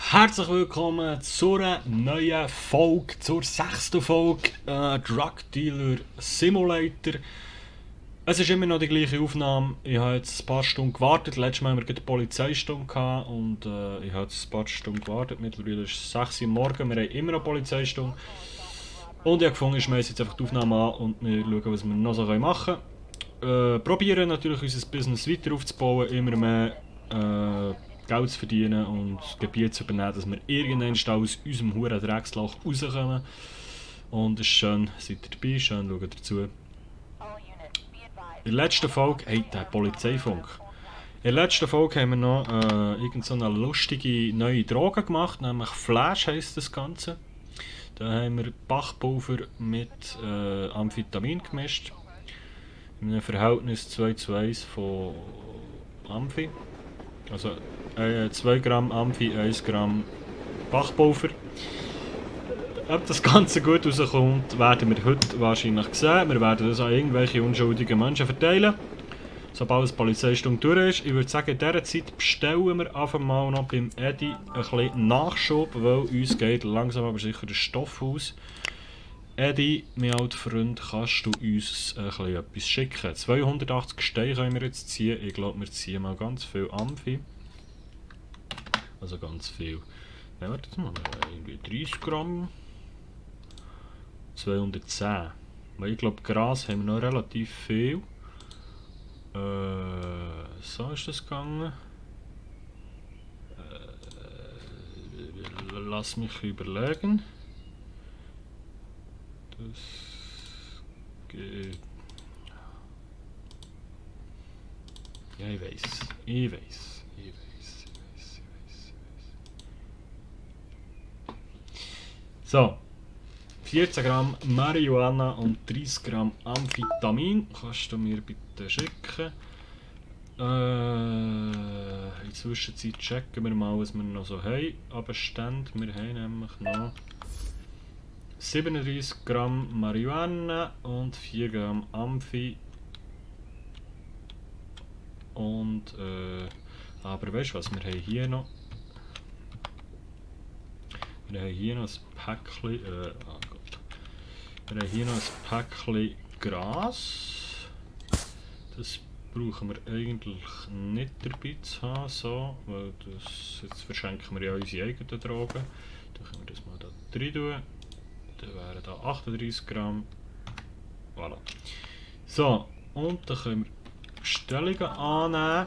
Herzlich willkommen zu einer neuen Folge, zur 6. Folge Drug Dealer Simulator. Es ist immer noch die gleiche Aufnahme. Ich habe jetzt ein paar Stunden gewartet. Letztes Mal hatten wir gerade eine Polizeistunde gehabt und ich habe jetzt ein paar Stunden gewartet. Mittlerweile ist es 6 Uhr morgens, wir haben immer noch eine Polizeistunde. Und ich habe gefunden, ich schmeiße jetzt einfach die Aufnahme an und wir schauen, was wir noch so machen können. Probieren natürlich unser Business weiter aufzubauen, immer mehr Geld zu verdienen und das Gebiet zu übernehmen, dass wir irgendwann aus unserem huren Drecksloch rauskommen. Und es ist schön, seid ihr dabei, schön schaut dazu. In der letzten Folge, hey, der Polizeifunk. In der letzten Folge haben wir noch irgendeine lustige neue Droge gemacht, nämlich Flash heisst das Ganze. Da haben wir Bachpulver mit Amphetamin gemischt. In einem Verhältnis 2:1 von Amphi. Also 2 Gramm Amphi, 1 Gramm Bachpulver. Ob das Ganze gut rauskommt, werden wir heute wahrscheinlich sehen. Wir werden das an irgendwelche unschuldigen Menschen verteilen. Sobald die Polizeistunde durch ist. Ich würde sagen, in dieser Zeit bestellen wir einfach mal noch beim Edi ein bisschen Nachschub, weil uns geht langsam aber sicher der Stoff aus. Edi, mein alter Freund, kannst du uns ein bisschen etwas schicken? 280 Steine können wir jetzt ziehen. Ich glaube, wir ziehen mal ganz viel Amphi. Also ganz viel. Ja, warte, jetzt mal irgendwie 30 Gramm. 210. Weil ich glaube, Gras haben wir noch relativ viel. So ist das gegangen. Lass mich überlegen. Das geht. Ja, ich weiß. So. 14 Gramm Marihuana und 30 Gramm Amphetamin. Kannst du mir bitte schicken? In der Zwischenzeit checken wir mal, was wir noch so haben. Aber Stand, wir haben nämlich noch 37 Gramm Marihuana und 4 Gramm Amphi. Und, aber weißt du was, wir haben hier noch. Wir haben hier noch ein Päckchen. Oh Gott. Wir haben hier noch ein Päckchen Gras. Das brauchen wir eigentlich nicht dabei zu haben, so, weil das, jetzt verschenken wir ja unsere eigenen Drogen. Dann können wir das mal da rein tun. Dann wären da 38 Gramm. Voilà. So, und dann können wir Bestellungen annehmen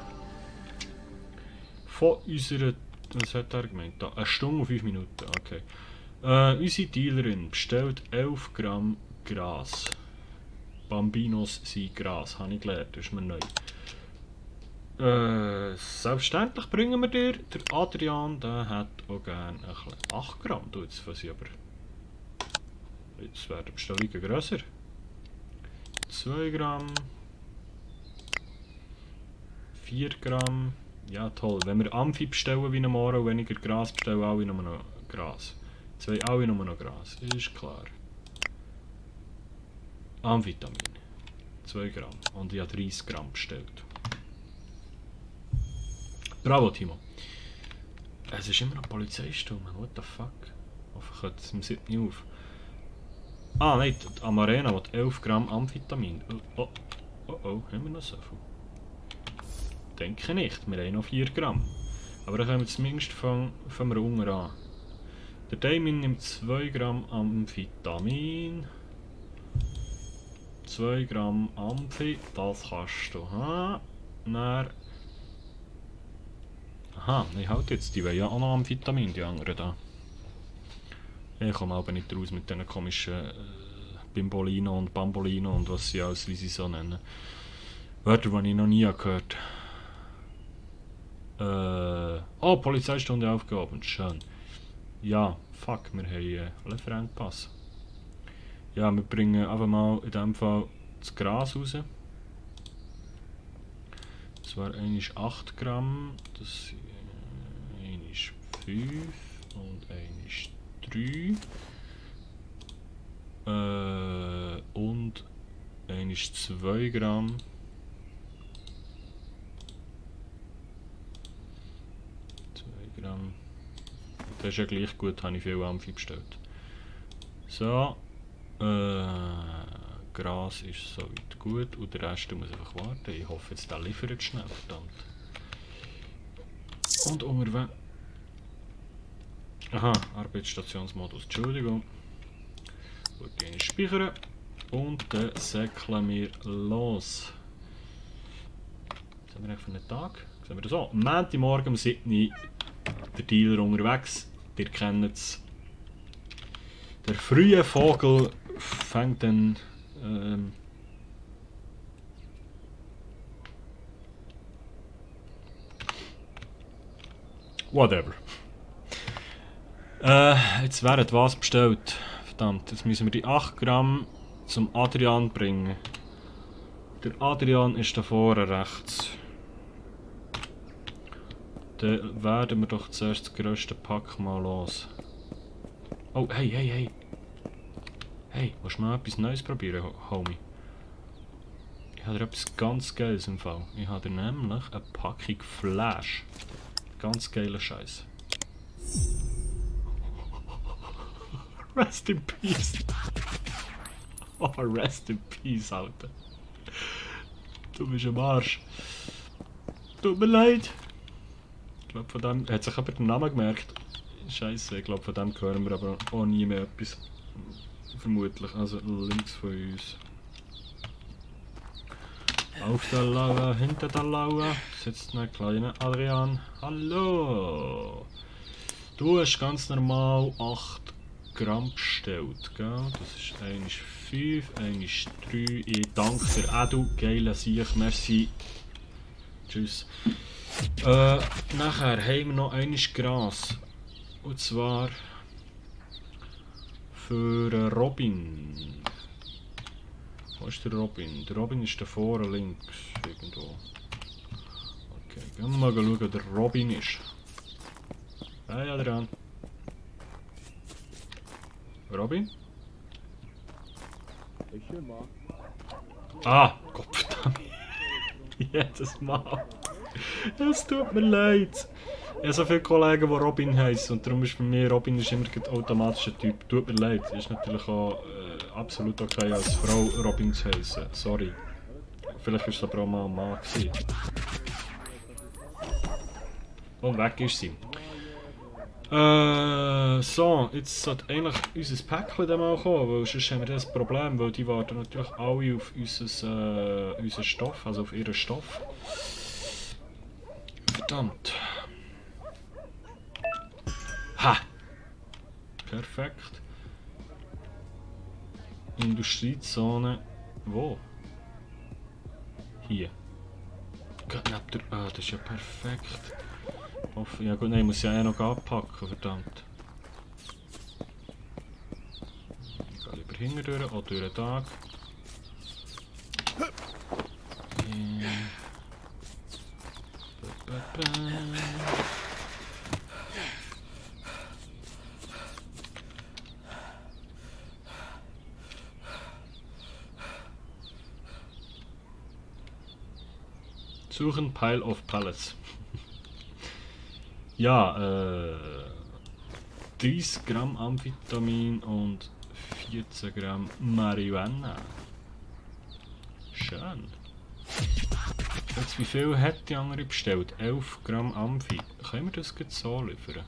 von unserer. Was hat er gemeint? Da, 1 Stunde und 5 Minuten, okay. Unsere Dealerin bestellt 11 Gramm Gras. Bambinos sind Gras, habe ich gelernt, das ist mir neu. Selbstverständlich bringen wir dir. Der Adrian, der hat auch gerne ein bisschen 8 Gramm. Du, jetzt was ich aber. Jetzt werden die Bestellungen grösser. 2 Gramm. 4 Gramm. Ja toll, wenn wir Amphi bestellen wie ein Moro und weniger Gras bestellen, alle nur noch Gras. Alle nur noch Gras, ist klar. Amphetamin. 2 Gramm. Und ich habe 30 Gramm bestellt. Bravo Timo. Es ist immer noch Polizeistunde, what the fuck? Hoffentlich hört es um 7 Uhr auf. Ah nein, die Amarena hat 11 Gramm Amphetamin. Oh, haben wir noch so viel? Denke nicht, wir haben noch 4 Gramm. Aber dann können wir zumindest von wir unten an. Der Damien nimmt 2 Gramm Amphetamin. 2 Gramm Amphi, das kannst du haben. Dann. Aha, ich halte jetzt, die wollen ja auch noch Amphetamin, die anderen da. Ich komme aber nicht raus mit diesen komischen Bimbolino und Bambolino und was sie alles, wie sie so nennen. Wörter, die ich noch nie gehört habe. Oh, Polizeistunde aufgehoben, schön. Ja, fuck, wir haben Lieferengpass. Ja, wir bringen einfach mal in diesem Fall das Gras raus. Das war eigentlich 8 Gramm, das ist 5 und eigentlich 3. Und eigentlich 2 Gramm. 2 Gramm. Das ist ja gleich gut, habe ich viel Amphi bestellt. So. Gras ist soweit gut und der Rest muss einfach warten. Ich hoffe jetzt, der liefert schnell, verdammt. Und unterwegs. Aha, Arbeitsstationsmodus, Entschuldigung. Gut, gehen wir speichern. Und dann säckeln wir los. Was haben wir eigentlich für einen Tag? Sehen wir das so? Am Montagmorgen um 7 Uhr der Dealer unterwegs. Ihr kennt es. Der frühe Vogel fängt dann. Whatever. Jetzt werden was bestellt. Verdammt, jetzt müssen wir die 8 Gramm zum Adrian bringen. Der Adrian ist da vorne rechts. Dann werden wir doch zuerst das grösste Pack mal los. Oh, hey, hey, hey. Hey, willst du mal etwas Neues probieren, Homie? Ich habe dir etwas ganz Geiles im Fall. Ich habe dir nämlich eine Packung Flash. Ganz geiler Scheiß. Rest in Peace. Oh, rest in Peace, Alter. Du bist am Arsch. Tut mir leid. Ich glaube, von dem hat sich aber den Namen gemerkt. Scheiße, ich glaube, von dem hören wir aber auch nie mehr etwas. Vermutlich, also links von uns. Auf der Lauer, hinter der Lauer sitzt ein kleiner Adrian. Hallo! Du hast ganz normal 8 Gramm bestellt, gell? Das ist 1 5, 1 3. Ich danke dir, Edu, geiler Sieg, merci. Tschüss. Nachher haben wir noch 1 Gras. Und zwar für Robin. Wo ist der Robin? Der Robin ist da vorne links irgendwo. Okay, gehen wir mal schauen, wo der Robin ist. Hey Adrian. Robin? Ah, Gottverdammt. Jedes Mal. Es tut mir leid. Ich habe so viele Kollegen, die Robin heißen und darum ist für mich Robin ist immer ein automatischer Typ. Tut mir leid. Ist natürlich auch absolut okay als Frau Robin zu heißen. Sorry. Vielleicht war es aber auch mal ein Mann gewesen. Und weg ist sie. So, jetzt sollte eigentlich unser Päckchen dann mal kommen, weil sonst haben wir das Problem, weil die warten natürlich alle auf unseren Stoff, also auf ihren Stoff. Verdammt. Ha! Perfekt. Industriezone. Wo? Hier. Ah, das ist ja perfekt. Ja gut, nein, ich muss ja auch noch anpacken, verdammt. Ich gehe lieber hinten durch, auch durch den Tag. Suchen Pile of Pallets. Ja, 30 Gramm Amphetamin und 14 Gramm Marihuana. Schön. Jetzt, wie viel hat die andere bestellt? 11 Gramm Amphi. Können wir das jetzt so liefern?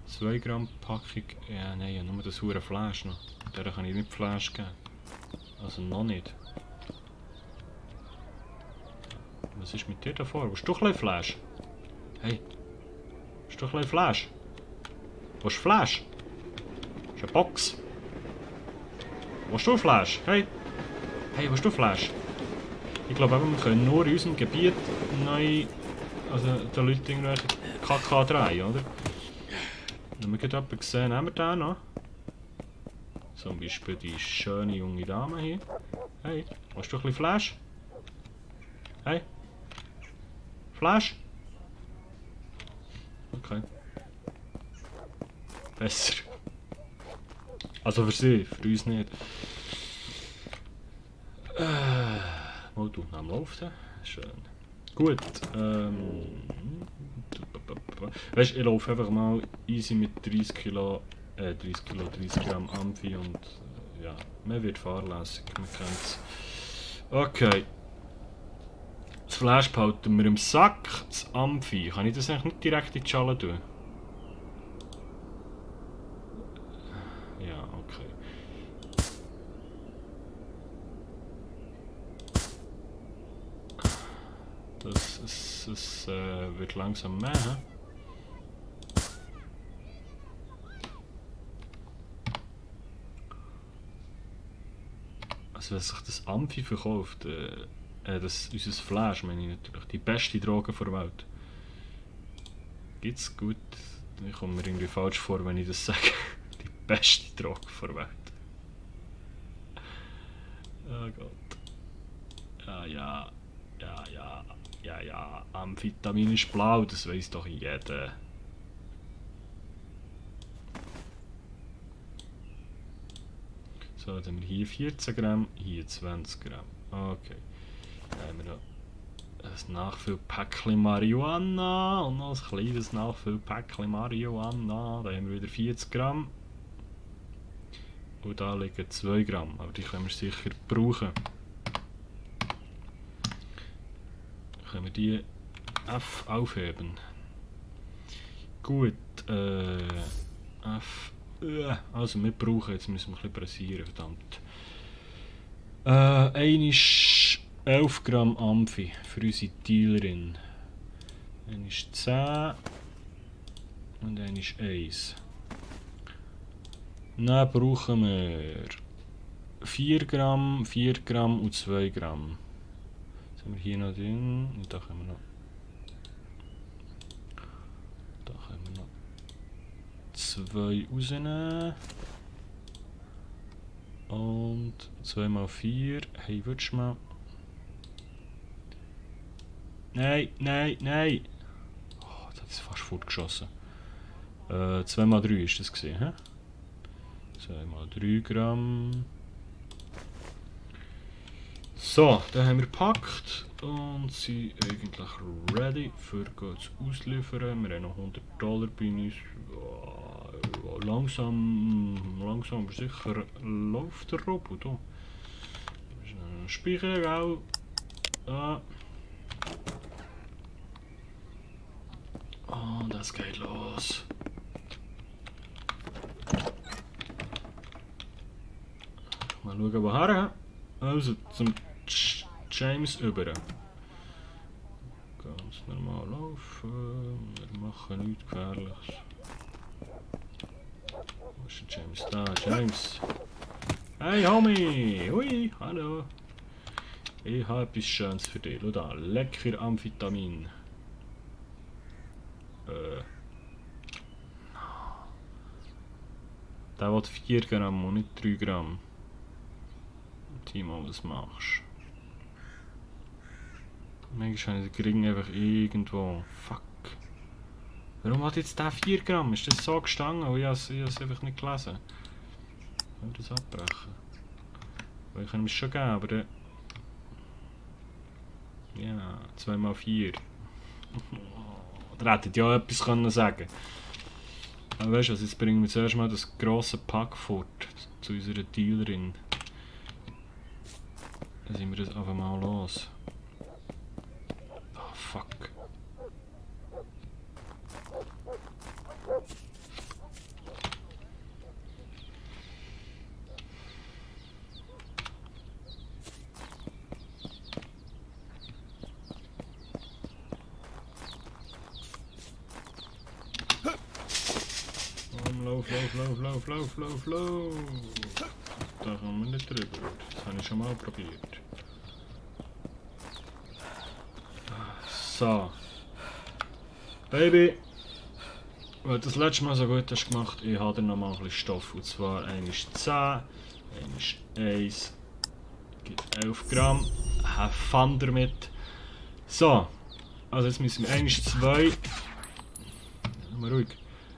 2 Gramm Packung. Ja, nein, nur das hure Flash noch. Der kann ich nicht Flash geben. Also noch nicht. Was ist mit dir davor? Willst du ein bisschen Flash? Hey. Willst du ein bisschen Flash? Willst du Flash? Das ist eine Box. Willst du Flash? Hey. Hey, willst du Flash? Ich glaube, wir können nur in unserem Gebiet neu, also den Leuten irgendwelche KK drehen, oder? Wenn wir gerade jemanden sehen, haben wir den noch. Zum Beispiel die schöne junge Dame hier. Hey, willst du ein bisschen Flash? Hey? Flash? Okay. Besser. Also für sie, für uns nicht. Mal du, am Laufen. Schön. Gut. Weißt du, ich laufe einfach mal easy mit 30 Gramm Amphi und ja, man wird fahrlässig, man kennt's. Okay. Das Flash behalten wir im Sack, das Amphi. Kann ich das eigentlich nicht direkt in die Schale tun? Ja, okay. Es wird langsam mehr. He? Also wenn sich das Amphi verkauft, das unser Flash, meine ich natürlich, die beste Droge der Welt. Gibt's gut? Ich komme mir irgendwie falsch vor, wenn ich das sage. Die beste Droge der Welt. Oh Gott. Ja, Amphetamin ist blau, das weiß doch jeder. So, dann haben wir hier 14 Gramm, hier 20 Gramm. Okay. Dann haben wir noch ein Nachfüllpäckchen Marihuana und noch ein kleines Nachfüllpäckchen Marihuana. Da haben wir wieder 40 Gramm. Und da liegen 2 Gramm, aber die können wir sicher brauchen. Können wir die F aufheben. Gut, F. Also wir brauchen, jetzt müssen wir ein bisschen pressieren, verdammt. Ein ist 11 Gramm Amphi für unsere Dealerin. Ein ist 10 und ein ist 1. Dann brauchen wir 4 Gramm und 2 Gramm. Jetzt haben wir hier noch drin und da können wir noch. Da können wir noch 2 rausnehmen. Und 2 mal 4. Hey, willst du mal? Nein! Oh, das hat es fast fortgeschossen. 2 mal 3 ist das gesehen, hä? 2 mal 3 Gramm. So, dann haben wir gepackt und sind eigentlich ready für zu ausliefern. Wir haben noch $100 bei uns. Langsam aber sicher läuft der Robot hier. Speicherregal. Und das geht los. Mal schauen, woher. Also zum James über. Ganz normal laufen. Wir machen nichts Gefährliches. Wo ist der James? Da, James. Hey Homie! Hui, hallo. Ich habe etwas Schönes für dich. Schau da, lecker Amphetamin. Der will 4 Gramm und nicht 3 Gramm. Timo, was machst du? Manchmal habe ich den Ring einfach irgendwo. Fuck. Warum hat jetzt der 4 Gramm? Ist das so gestanden? Oh, ich habe es einfach nicht gelesen. Können wir das abbrechen? Weil ich kann es schon geben, aber der. Ja, 2 mal 4. Ihr hättet ja etwas können sagen. Aber weißt du was, jetzt bringen wir zuerst mal das grosse Pack fort zu unserer Dealerin. Dann sind wir das einfach mal los. Oh fuck. Lauf. Da kommen wir nicht drüber. Das habe ich schon mal probiert. So. Baby. Weil du das letzte Mal so gut hast gemacht, ich habe dir noch mal ein bisschen Stoff. Und zwar ein ist 10, ein ist 1. Gibt 11 Gramm. Have fun damit. So. Also jetzt müssen wir 1 ist 2. Mal ruhig.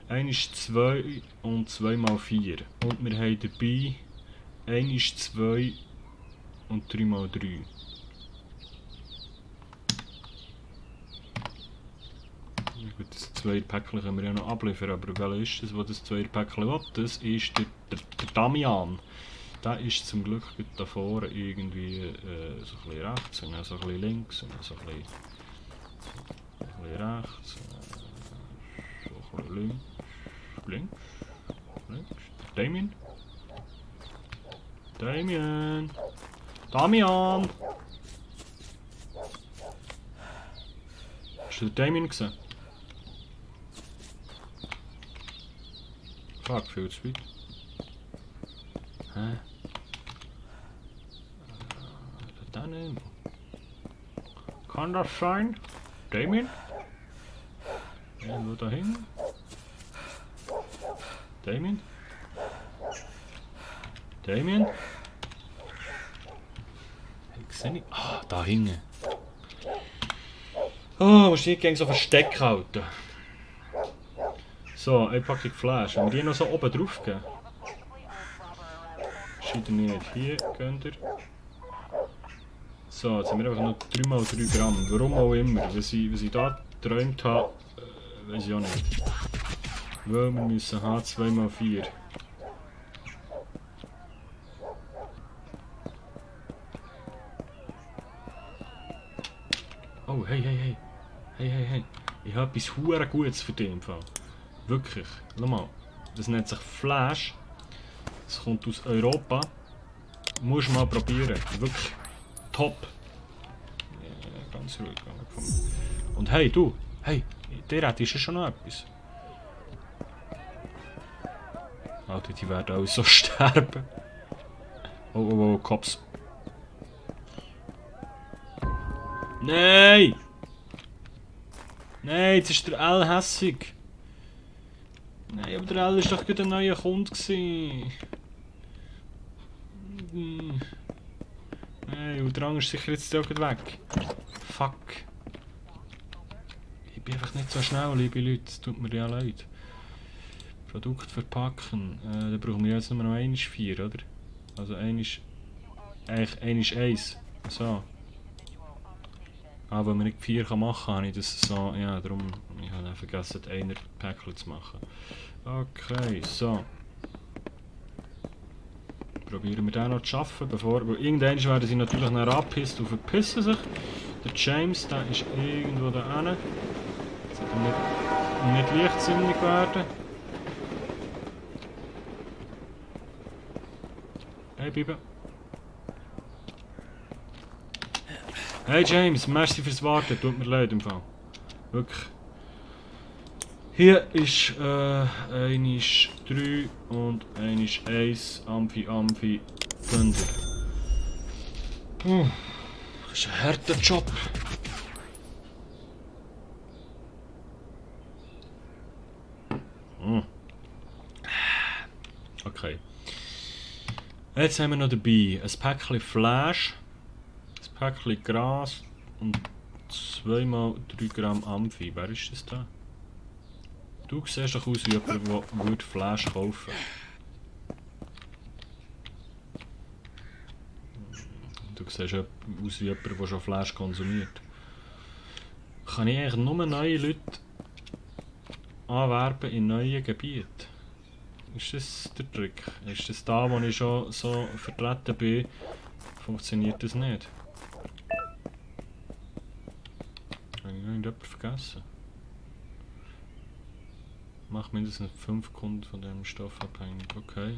1 ist 2 und 2 mal 4. Und wir haben dabei 1 ist 2 und 3 mal 3. Gut, das zweite Päckchen können wir ja noch abliefern, aber wer ist das, der das zweite Päckchen will? Das ist der Damian. Der ist zum Glück da vorne irgendwie so ein bisschen rechts und dann so ein bisschen links und dann so ein bisschen rechts, so ein bisschen links. Damien? Damien! Damian! Hast du den Damien gesehen? Fuck, viel zu weit. Hä? Da nicht. Kann das sein? Damien? Irgendwo dahin? Damien? Damien? Ich sehe nicht. Ah, da hinten. Oh, musst du nicht gegen so Versteck halten. So, eine Packung Flash. Wenn wir die noch so oben drauf geben. Scheint nicht. Hier könnt ihr. So, jetzt haben wir einfach noch 3x3 Gramm. Warum auch immer. Was ich da geträumt habe, weiß ich auch nicht. Weil wir müssen haben 2x4. Oh, hey. Ich habe etwas hure Gutes für dich im Fall. Wirklich. Schau mal. Das nennt sich Flash. Das kommt aus Europa. Musst du mal probieren. Wirklich top. Ja, ganz ruhig. Und hey, du. Hey, der hättest ja schon noch etwas. Alter, die werden alle so sterben. Oh, Cops. Nein! Nein, jetzt ist der L hässig. Nein, aber der L war doch gerade ein neuer Kunde. Nein, und der andere ist sicher jetzt auch weg. Fuck. Ich bin einfach nicht so schnell, liebe Leute. Es tut mir ja leid. Produkt verpacken. Da brauchen wir jetzt nur noch 1,4, oder? Also 1 eigentlich 1. So. Aber wenn man nicht 4 machen kann, habe ich das so. Ja, darum. Ich habe vergessen, einer Päckchen zu machen. Okay, so. Probieren wir den noch zu schaffen, bevor. Irgendwann werden sie natürlich noch abgepisst und verpissen sich. Der James, der ist irgendwo da hinten. Jetzt sollte er nicht leichtsinnig werden. Hey, Bibi. Hey James, merci fürs Warten, tut mir leid im Fall. Wirklich. Hier ist 1 3 und 1 1 Amphi Thunder. Das ist ein harter Job. Okay. Jetzt haben wir noch dabei ein Päckchen Flash. Päckchen Gras und 2x3 Gramm Amphi. Wer ist das da? Du siehst doch aus wie jemand, der Flash kaufen würde. Du siehst aus wie jemand, der schon Flash konsumiert. Kann ich eigentlich nur neue Leute anwerben in neuen Gebieten? Ist das der Trick? Ist das da, wo ich schon so vertreten bin? Funktioniert das nicht? Habe ich noch irgendjemanden vergessen? Macht mindestens 5 Kunden von diesem Stoff abhängig. Okay.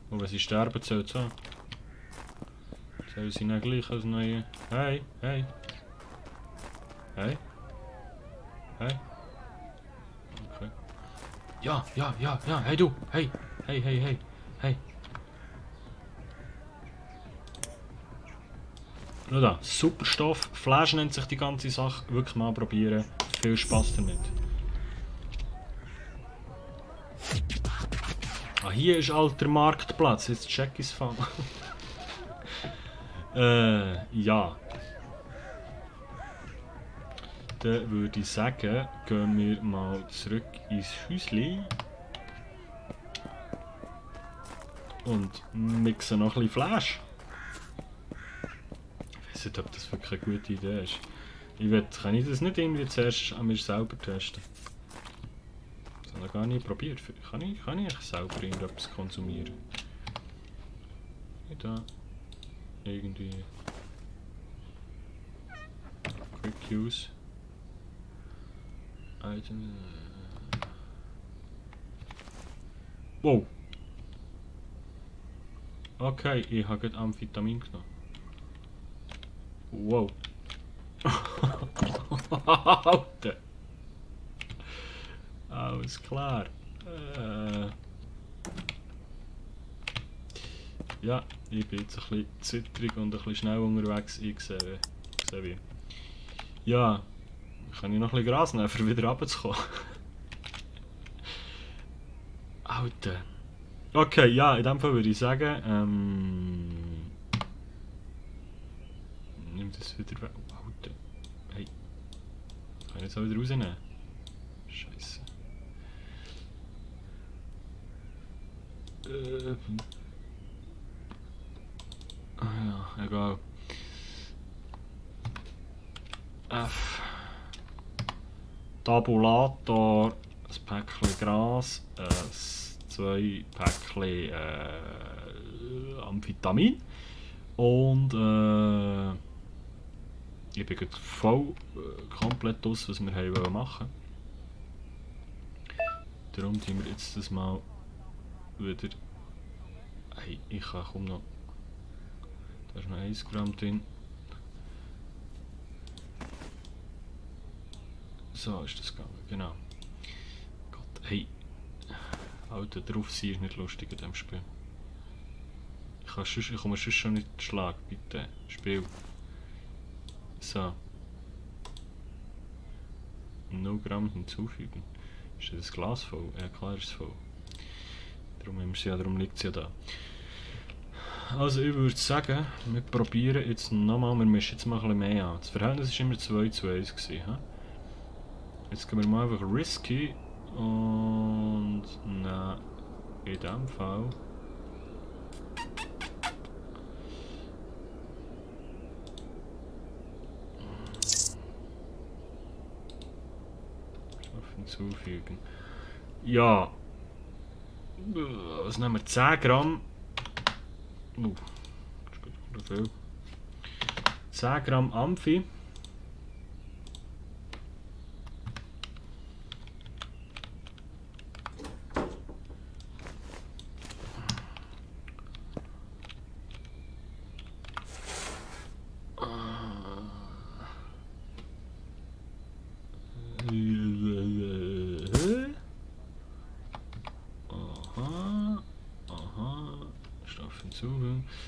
Und wenn sie sterben, zählt es an. Zählen sie nicht gleich als neue. Hey! Okay. Ja, hey du! Hey! Schau da, Superstoff, Flash nennt sich die ganze Sache, wirklich mal probieren, viel Spaß damit. Ah, hier ist alter Marktplatz, jetzt check ich's von. Ja. Dann würde ich sagen, gehen wir mal zurück ins Häuschen. Und mixen noch ein bisschen Flash. Ich weiß nicht, ob das wirklich eine gute Idee ist. Kann ich das nicht irgendwie zuerst an mir selber testen? Das habe ich noch gar nicht probiert. Kann ich selber irgendetwas konsumieren? Da irgendwie Quick Use Item. Wow! Okay, ich habe gerade Amphetamin genommen. Wow! Alter! Alles klar. Ja, ich bin jetzt ein bisschen zittrig und ein bisschen schnell unterwegs. Ich sehe wie. Ja, kann ich noch ein bisschen Gras nehmen, um wieder runterzukommen? Alter. Okay, ja, in dem Fall würde ich sagen, nimm das wieder weg. Alter. Hey. Kann ich das auch wieder rausnehmen? Scheiße. Ja, egal. F. Tabulator, ein Päckchen Gras, 2 Päckchen Amphetamin und ich bin jetzt voll komplett aus, was wir haben machen. Darum tun wir jetzt das mal wieder. Hey, ich kann kaum noch. Da ist noch 1 Gramm drin. So ist das gegangen, genau. Gott, hey. Alter, drauf sein ist nicht lustig in diesem Spiel. Ich komme sonst schon nicht Schlag, bitte. Spiel. So. 0 Gramm hinzufügen. Ist das Glas voll? Ja, klar ist es voll. Darum liegt es ja da. Also ich würde sagen, wir probieren jetzt nochmal, wir mischen jetzt mal ein bisschen mehr an. Das Verhältnis war immer 2:1 gewesen, Jetzt gehen wir mal einfach risky und nein, in diesem Fall hinzufügen. Ja, was nehmen wir? 10 Gramm. Das ist gut, viel. 10 Gramm Amphi.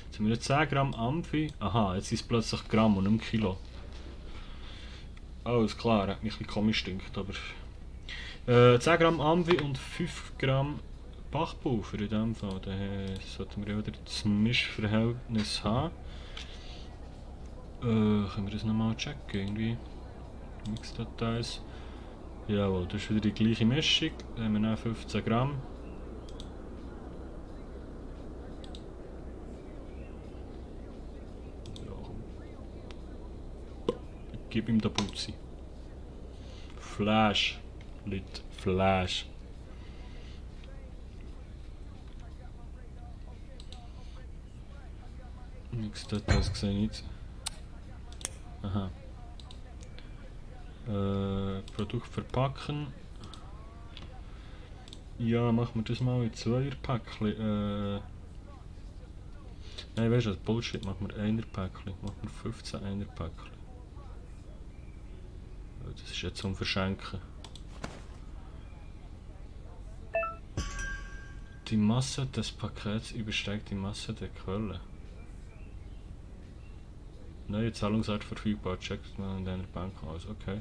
Jetzt haben wir 10 Gramm Amphi. Aha, jetzt ist es plötzlich Gramm und nicht Kilo. Alles klar, hat mich ein bisschen komisch gedacht, aber... 10 Gramm Amphi und 5 Gramm Bachpulver in dem Fall. Daher sollten wir wieder das Mischverhältnis haben. Können wir das nochmal checken irgendwie? Mixdetails. Jawohl, das ist wieder die gleiche Mischung. Dann haben wir noch 15 Gramm. Gib ihm den Putzi. Flash. Lit. Flash. Nichts Details gesehen jetzt. Aha. Produkt verpacken. Ja, machen wir das mal in 2er Päckchen. Nein, weißt du, das Bullshit, machen wir 1er Päckchen. Machen wir 15 1er Päckchen. Das ist jetzt zum Verschenken. Die Masse des Pakets übersteigt die Masse der Quelle. Neue Zahlungsart verfügbar, checkt man in deiner Bank aus, okay.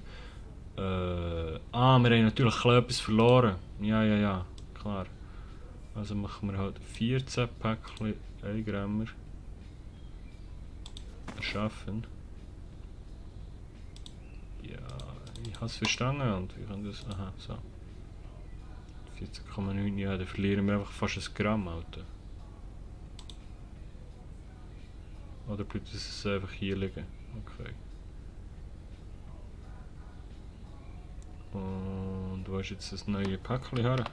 Wir haben natürlich etwas verloren. Ja, klar. Also machen wir halt 14 Päckchen 1 Grammer. Erschaffen. Ja, ich habe es verstanden und wir können das. Aha, so. 14,9, ja, dann verlieren wir einfach fast 1 Gramm, Alter. Oder bleibt es einfach hier liegen? Okay. Und wo ist jetzt das neue Päckchen her?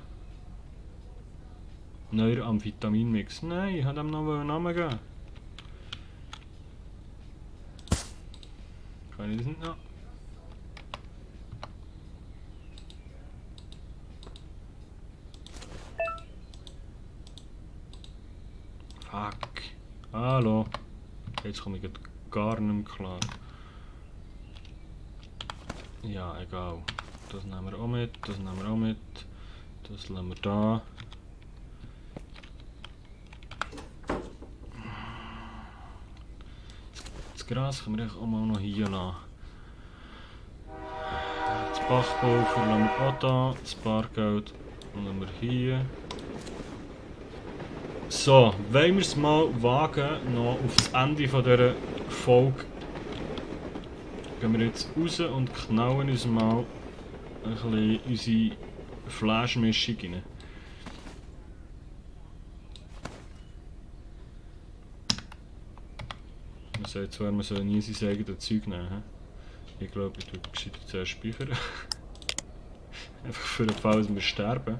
Neuer Amphetaminmix. Nein, ich wollte ihm noch einen Namen geben. Kann ich das nicht noch? Fuck. Hallo. Jetzt komme ich gar nicht mehr klar. Ja, egal. Das nehmen wir auch mit, das nehmen wir auch mit. Das lassen wir da. Das Gras können wir auch mal noch hier lassen. Das Bachpulver lassen wir auch da. Das Bargeld lassen wir hier. So, wollen wir es mal wagen, noch auf das Ende von dieser Folge. Gehen wir jetzt raus und knallen uns mal ein bisschen unsere Fleischmischung rein. Man sagt zwar, man soll nie sein eigenes Zeug nehmen. Ich glaube, ich tue gescheiter zuerst speichern. Einfach für den Fall, dass wir sterben.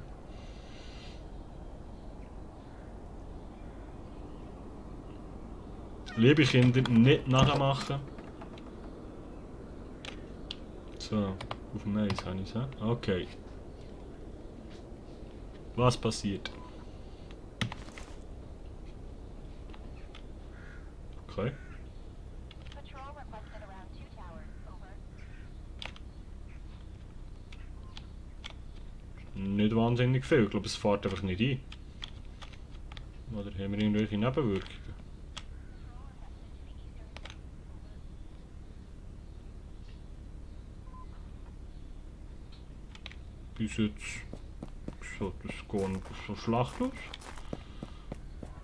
Liebe Kinder, nicht nachmachen. So, auf dem Eis habe ich es. Okay. Was passiert? Okay. Nicht wahnsinnig viel. Ich glaube, es fährt einfach nicht ein. Oder haben wir irgendwelche Nebenwirkungen? Bis jetzt sieht das gar nicht so schlecht aus.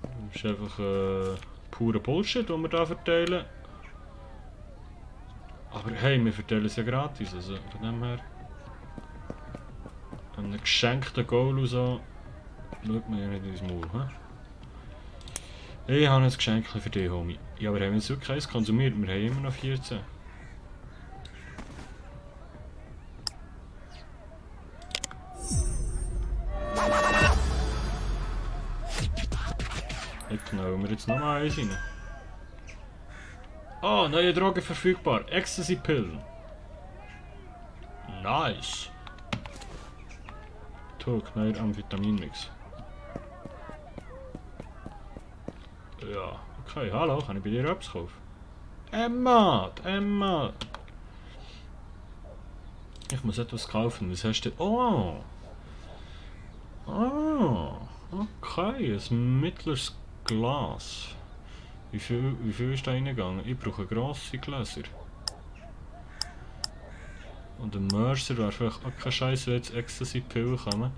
Das ist einfach purer Bullshit, den wir hier verteilen. Aber hey, wir verteilen es ja gratis, also von dem her. Einen geschenkten Goal und so, schaut man ja nicht ins Maul. He? Ich habe ein Geschenk für dich, Homie. Ja, aber haben wir jetzt wirklich eins konsumiert? Wir haben immer noch 14. Ich knallen wir jetzt nochmal eins rein. Oh, neue Droge verfügbar. Ecstasy-Pillen. Nice. Talk, neuer Amphetaminmix. Ja, okay, hallo, kann ich bei dir etwas kaufen? Emma! Ich muss etwas kaufen, was hast du? Oh! Ah! Okay, ein mittleres Glas. Wie viel ist da reingegangen? Ich brauche grosse Gläser. Und ein Mercer wäre vielleicht auch kein Scheiß, wenn jetzt Ecstasy-Pillen kommen.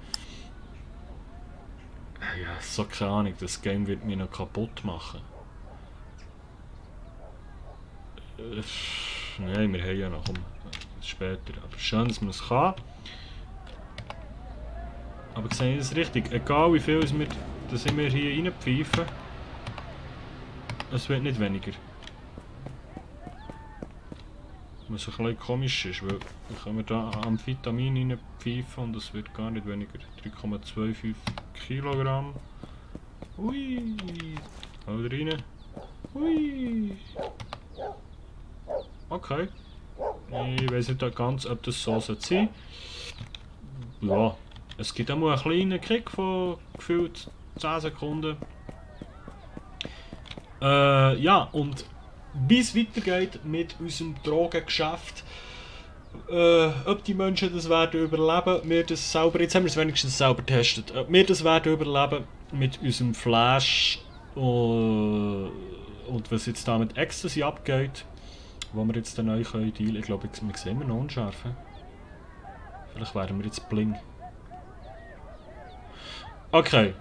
Ja, so keine Ahnung, das Game wird mich noch kaputt machen. Nein, wir haben ja noch, später. Aber schön, dass man es kann. Aber sehe ich das richtig? Egal wie viel wir hier reinpfeifen, es wird nicht weniger. Was ein bisschen komisch ist, weil dann können wir da Amphetamin reinpfeifen und es wird gar nicht weniger. 3,25 Kilogramm. Ui! Hau rein. Hui! Okay. Ich weiß nicht ganz, ob das so sein soll. Ja, es gibt auch mal einen kleinen Kick von gefühlt 10 Sekunden. Ja, und wie es weitergeht mit unserem Drogengeschäft, ob die Menschen das werden überleben, wir das selber, jetzt haben wir es wenigstens selber getestet, ob wir das werden überleben mit unserem Flash und was jetzt da mit Ecstasy abgeht, wo wir jetzt dann neu dealen können. Ich glaube, wir sehen immer noch unscharf. Vielleicht werden wir jetzt bling. Okay,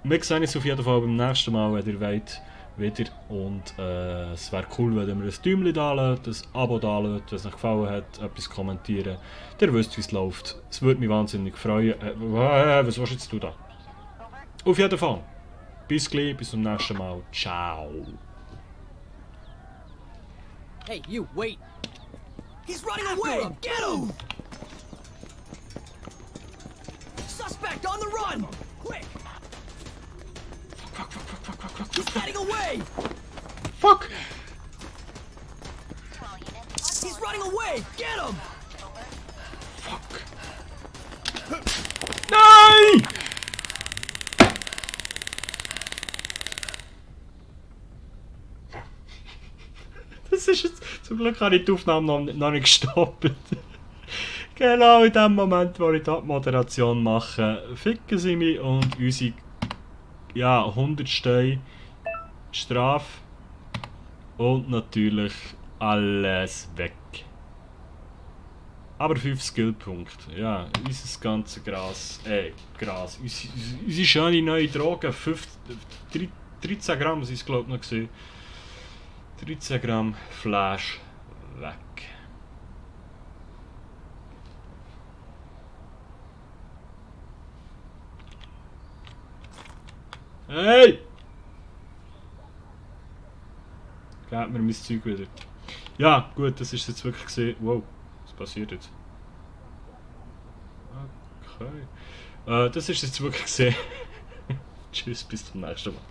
wir sehen uns auf jeden Fall beim nächsten Mal, wenn ihr wollt, wieder. Und es wäre cool, wenn ihr mir ein Däumchen da lasst, ein Abo da lasst, wenn es euch gefallen hat, etwas kommentieren. Ihr wisst, wie es läuft. Es würde mich wahnsinnig freuen. Was willst jetzt du da? Auf jeden Fall. Bis gleich, bis zum nächsten Mal. Ciao. Hey, you, wait! He's running away! Get him! Suspect on the run! Quick! He's getting away! Fuck! He's running away! Get him! Fuck! Nein! Das ist jetzt... Zum Glück habe ich die Aufnahme noch nicht gestoppt. Genau in dem Moment, wo ich die Moderation mache, ficken sie mich und unsere 100 Strafe und natürlich alles weg. Aber 5 Skillpunkte. Ja, unser ganzes Gras. Unsere schöne neue Droge, 13 Gramm sind es glaube ich noch gewesen. 13 Gramm Flash weg. Hey! Gebt mir mein Zeug wieder. Ja, gut, das ist jetzt wirklich gesehen. Wow, was passiert jetzt? Okay. Das ist jetzt wirklich gesehen. Tschüss, bis zum nächsten Mal.